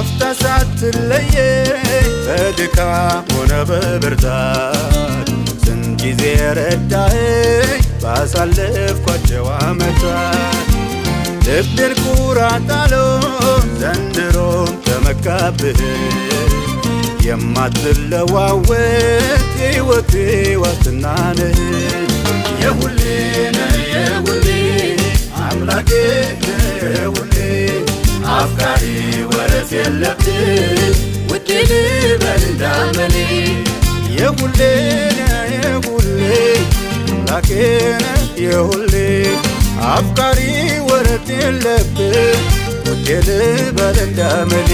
ላፍታ ሳትለየኝ በድካም ሆነ በብርታት ስንት ጊዜ ረዳኸኝ ባሳለፍኳቸው ዓመታት። ልቤን ኩራት አለው ዘንድሮም ተመካብህ፣ የማትለዋወጥ የሕይወቴ ዋስትና ነህ። የሁሌ ነህ የሁሌ፣ አምላኬ ነህ የሁሌ፣ አፍቃሪ ወረት የለብህ፣ ውዴ ልበል እንዳመሌ። የሁሌ ነህ የሁሌ፣ አምላኬ ነህ የሁሌ፣ አፍቃሪ ወረት የለብህ፣ ውዴ ልበል እንዳመሌ።